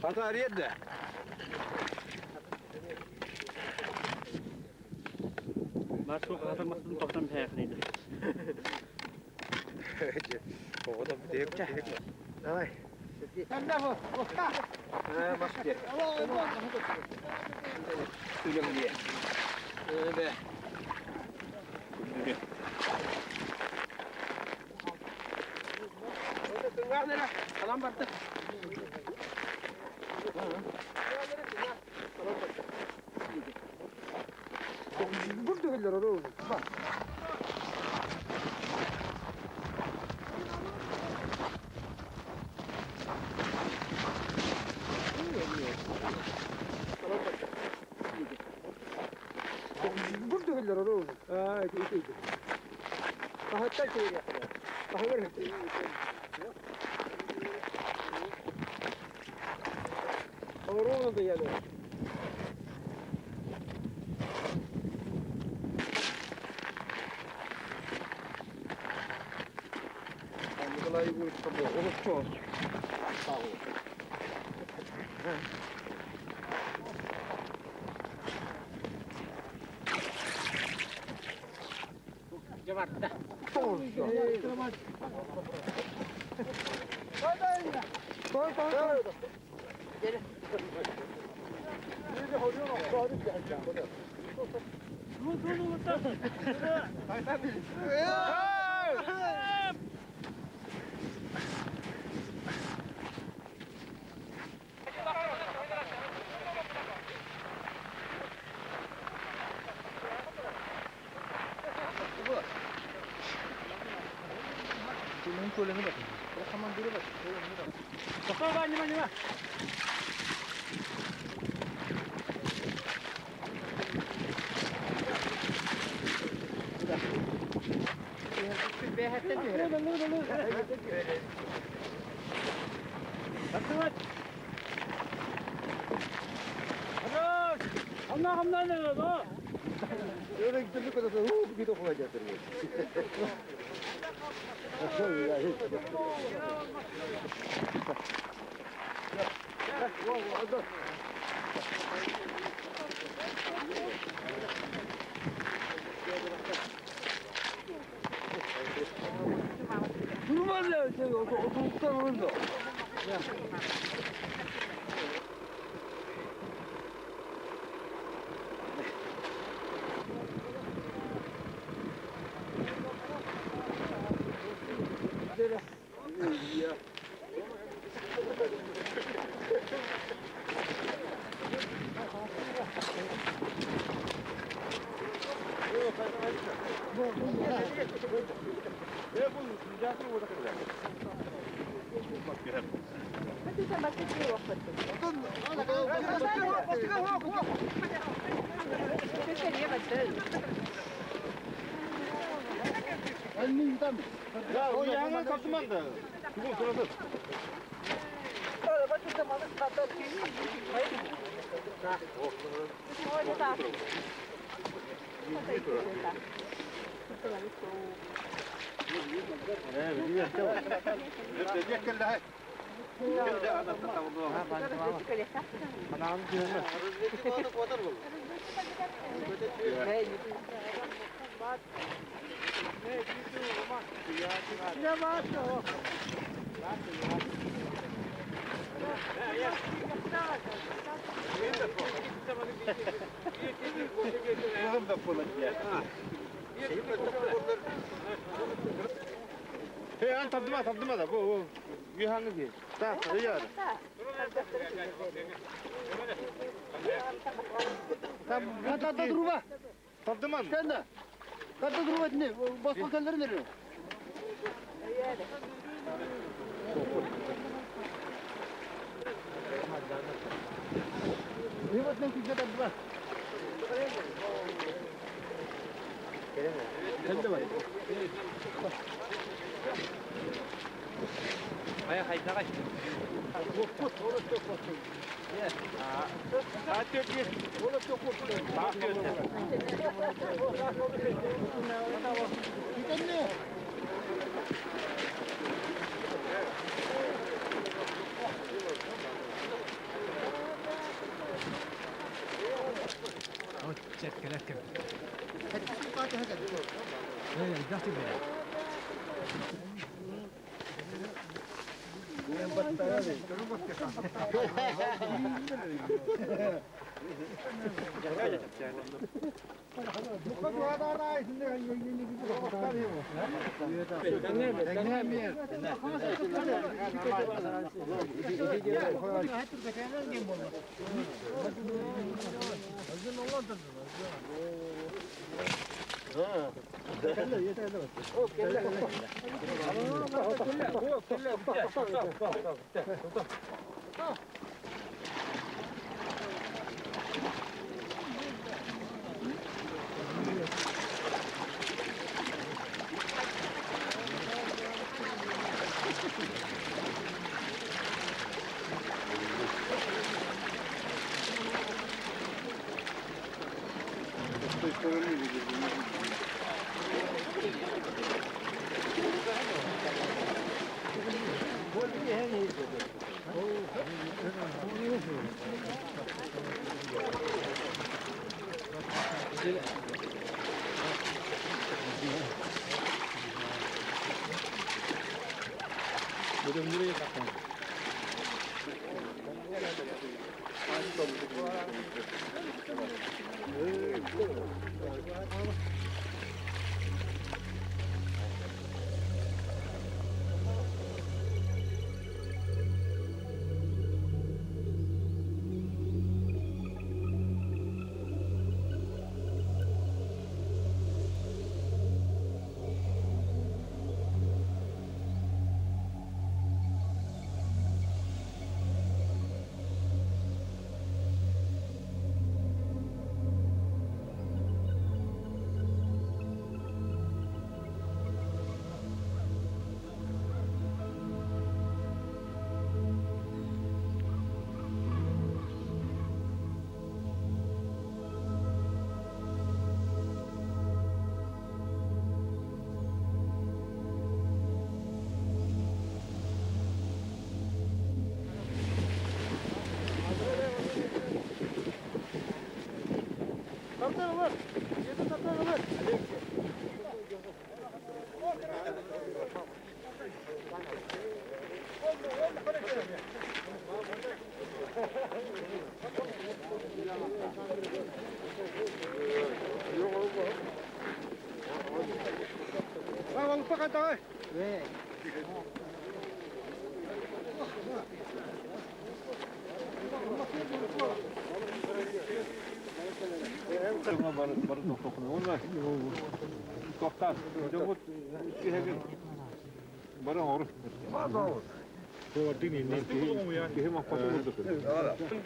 Хата арыйда. Бар суох хатырмасын тохтон бэһээхнейді. Оҕо битеп. Давай. Бас де. Үлем де. Бе. Алан барды. Николай Егорович Жабарда. Тарда Тардыман. Кэннэ. Тарда друба дини. Басқа кэллэрин эрэ. Небатнан күнге тардыба. Кэлдэ бар. Хайа хайдаҕай? С той стороны видели.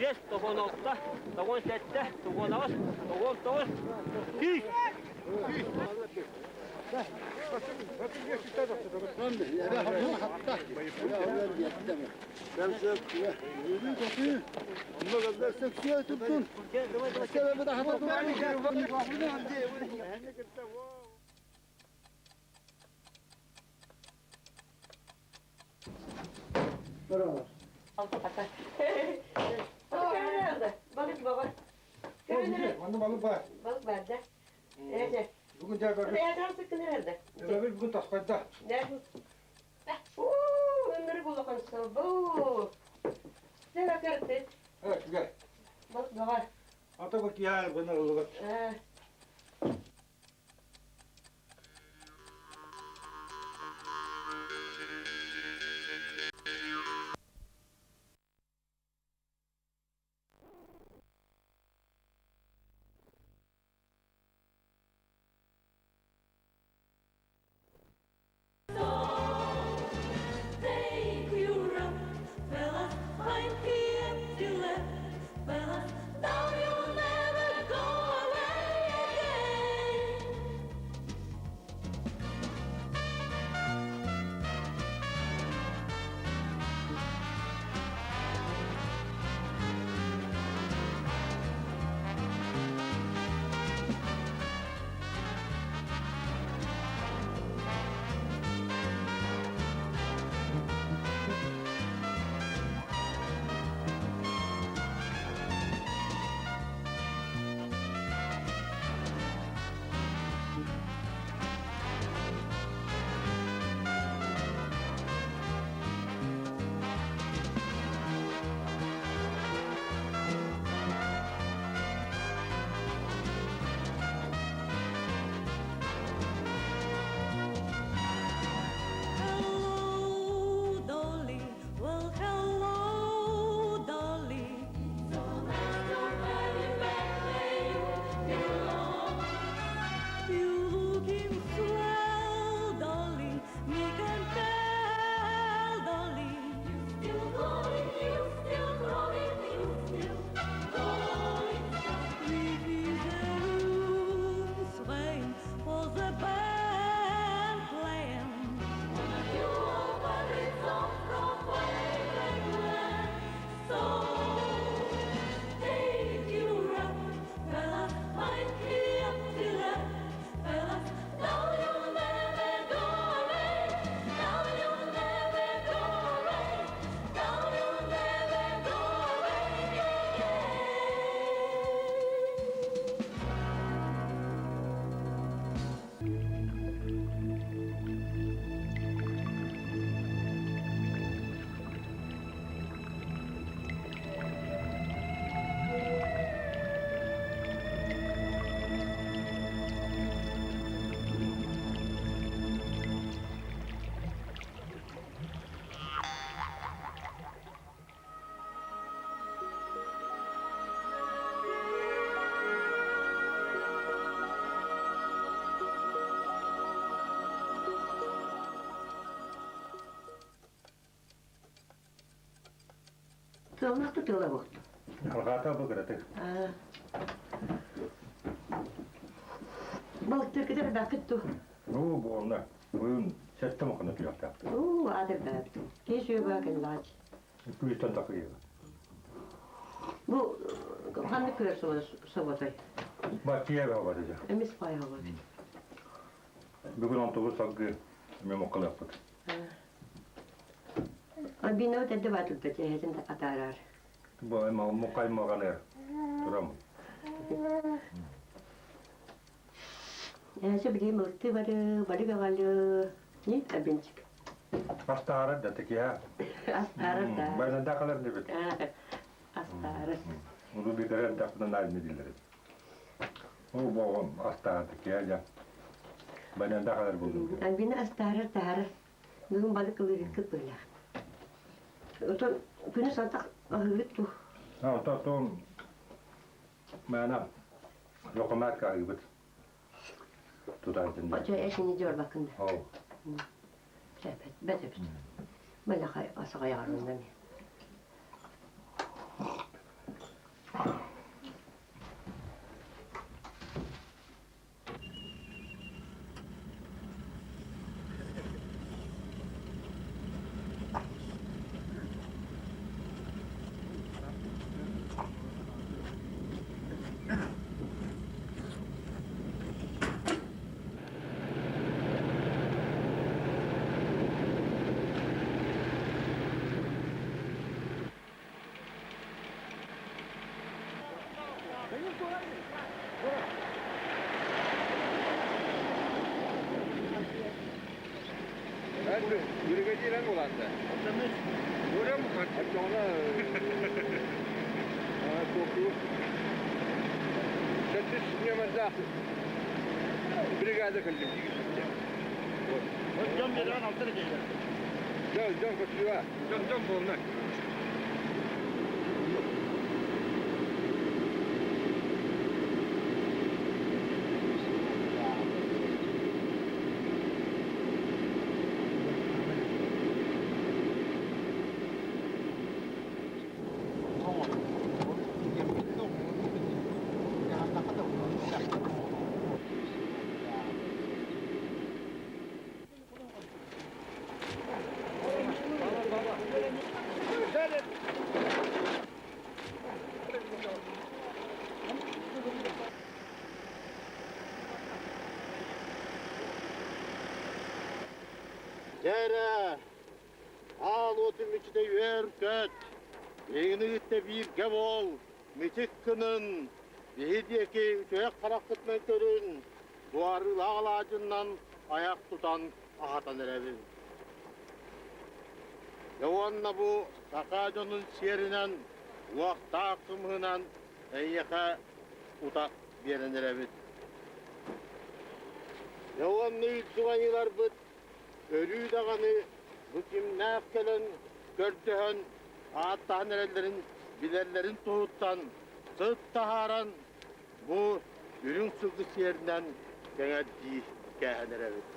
Бес, тоғыз алты, тоғыз жеті, тоғыз алты, тоғыз тоғыз, жүз. Balık baba. Манна балык бар. Balık vardı. Evet. Бүгүн жабар. Ayaklar sıkkı nerede? Жабар бүгүн таспайда. Nerede? Ooo, ömrü bulakan bu. Sen akartı. Э, күгә. Balık baba. Ата бу кияр буны улугат. Тыаллаах да тыала буолту. Алҕаата бу кыратык. Балыктыргытар элбэххит дуу? Уу буолна. Бүгүн сэттэ мохоно түһүөхтээхпит. Уу, аат элбээбит. Киһи сүөбэ кэллэҕэ. Күүстэн такыйыга. Бу ханнык көрөр соботой? Баттия баҕа дьэ. Эмис паайаҕа бит. Бүгүн онтубут салгыы эмиэ моккалыахпыт. Альбина эрдэ баатырда эһэтин атаарар. Бу муккай муҕаныар турам. Эһэсэ билигин мылтыы бары, бары бөҕөлү. Не, Альбинчик? Астаарар да текиһэ. Астаарар да. Байнада калар дебит. Астаарар. Улуу битэрэр даппынан наадны диллер. О боҕом астаарар текиһэ дьа. Байнада калар булдум. Альбина астаарар таарар. Бүгүн балык ылыырыккыт быһыылаах. Отон күнүс антах аһыыбыт дуу? Отон мээнэ локомаатка аһыыбыт. Тутаайтын. Очо эсини дьорбаккын да. Ол. Сәпет, бәтепит. Малахай асаҕайаҕарынна ми. Бригада кэллим дигин. Дьон берен алтыр келер. Дьон, дьон көтүлүа. Дьон, дьон буолна. Дьэ аал уотун мичитэ үөр-көт, биһигини кытта бииргэ буол, мичик гынын, биһи диэки үчүгэй хараххытынан көрүн, буһарыылаах алаадьыннан айах тутан аһатан эрэбин. Дьэ уонна бу саха дьонун сиэринэн уохтаах кымыһынан эйиэхэ утах биэрэн эрэбит. Дьэ уонна үрдүк айыыларбыт өрүү даҕаны бу кимнээх кэлэн көрдөһөн ааттаһан эрэллэрин билэллэрин туһуттан сыт таһааран бу үрүҥ сылгы сиэринэн кэҥэрдии кээһэн эрэбит.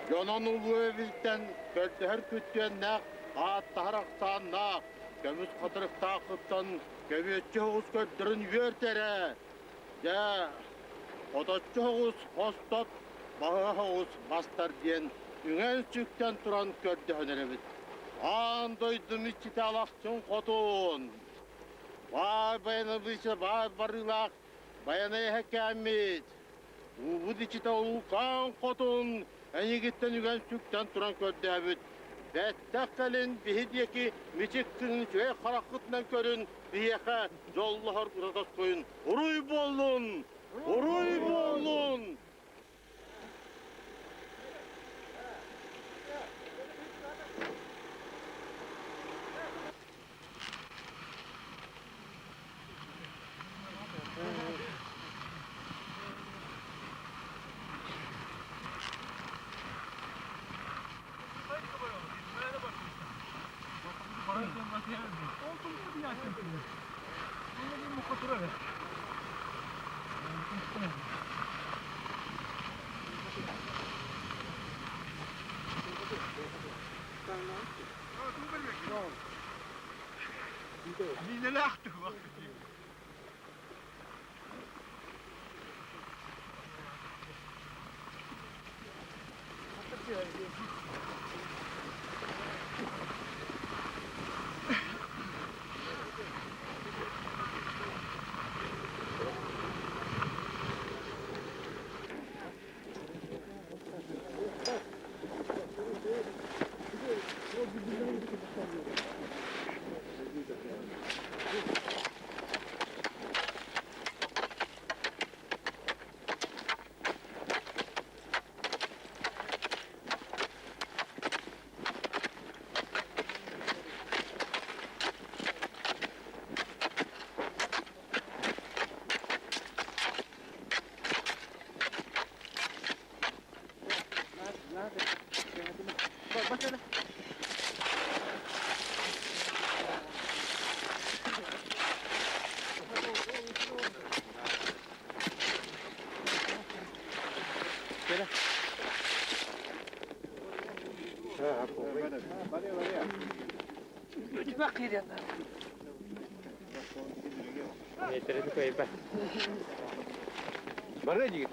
Дьонон улуу эбилтэн көрдөһөр күттүөннээх ааттаһар ахсааннаах көмүс хатырыктааххыттан көбүөччү оҕус көрдөрөн үөрт эрэ. Дьэ, хоточчу оҕус хостот, баһа оҕус бастар диэн үҥэн-сүктэн туран көрдөһөн эрэбит. Аан дойдум иччитэ Алахчын хотун! Баай байанабыыча баай барыылаах Байанай эһэкээммит! Уубут иччитэ Улукаан хотун эйигиттэн үгэн-сүктэн туран көрдөөбүт. Бэттэх кэлин биһи диэки мичик гын үчүгэй хараххытынан көрүн, биһиэхэ дьоллоһор тосхойун уруй буоллун! Уруй буоллун! Минэлээх түһүөх. Бары дигит.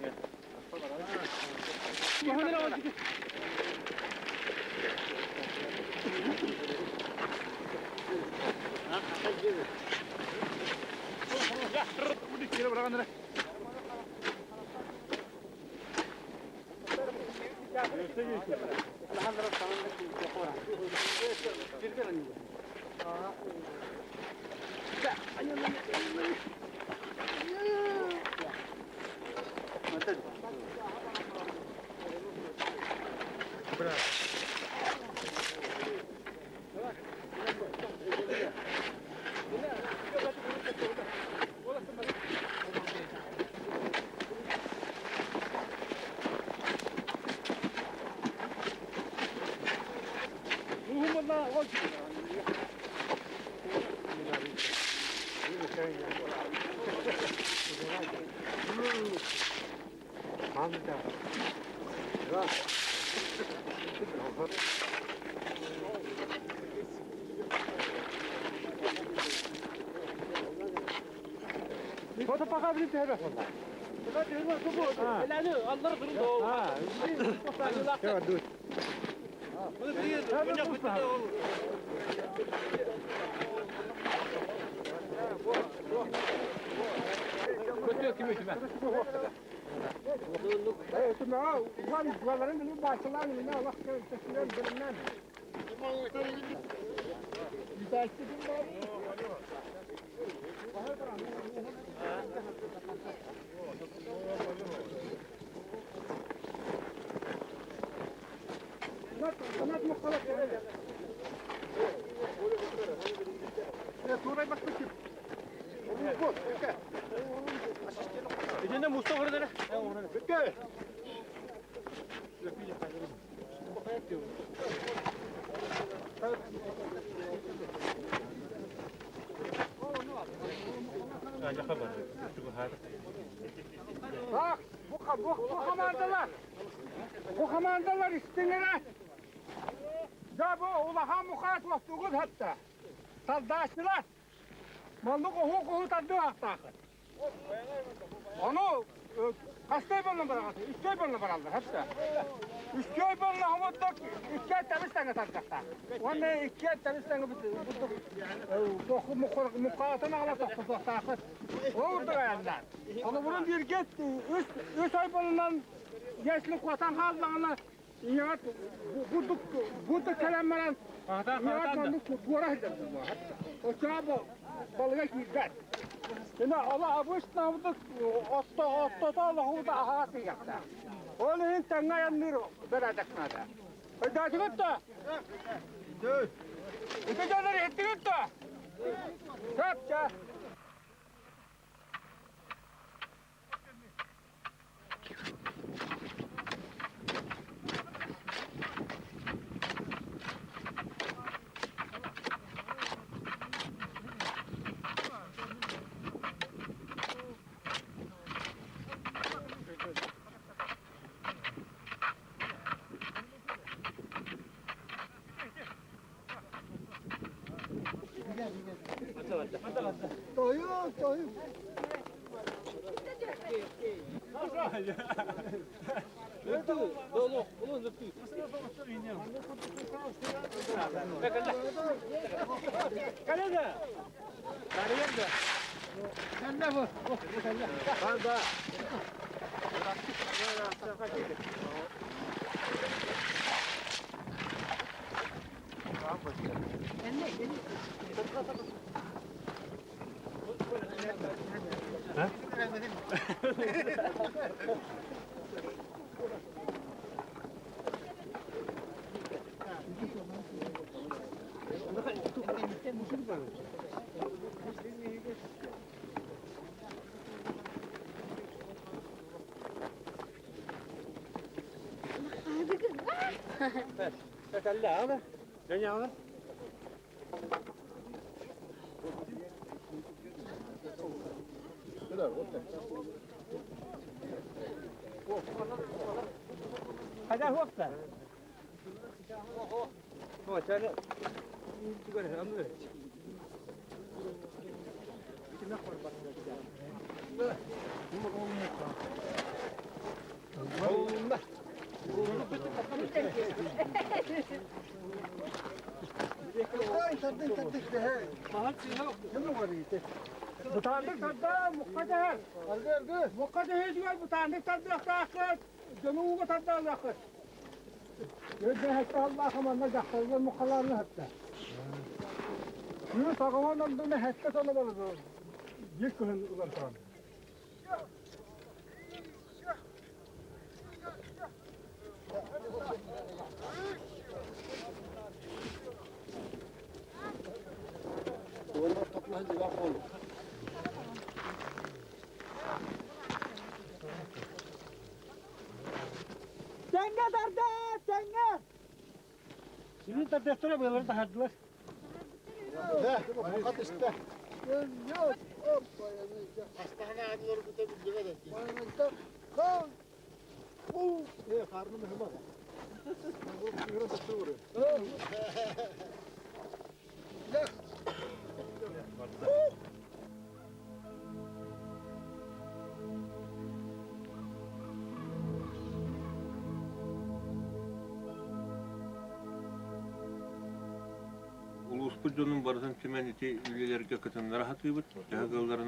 Bak, bu, bu, bu komandalar. Bu komandalar istinere. Ya bu ulahan mukat vaktugul hatta. Saldaştılar. Mandık ohu kohu tadı hatta. Onu kastay bolna baragatı, üçköy bolna barallar hatta. Üçköy bolna hamudda üçköy temiz tane tartakta. Onu ikki temiz tane bu mukatını ala toqtu Oldu yandan. Onu bunun bir get üç üç ay bolunan yaşlı vatan hallarına ya bu bu da kelamlar ya bu tuara O çaba balığa girdi. Şimdi Allah abışna bu otta otta da Allah da ahası yaptı. Onun için tanga yanır beradaknada. Ödätügüttü. İki canır ettigüttü. Köpçe. Тойу, тойу. Бытааннык тарда, мукка түһэр. Мукка түһүүтүгэр бытааннык тардыахтааххыт, дьону ууга тардаллааххыт. Өйдөһөттө аллааха манна дьахталлар муккалаанна хатта. Күн саҕалан онтуна хэккэ соно балыгы биир кыһын ылан туран. Тэҥҥэ тарда, тэҥҥэ! Силин тардыахтара быалары таһардылар. Улууспут дьонун барытын түмэн ити үлэлэргэ кытыннара сатыыбыт. Төһө кыалларынан.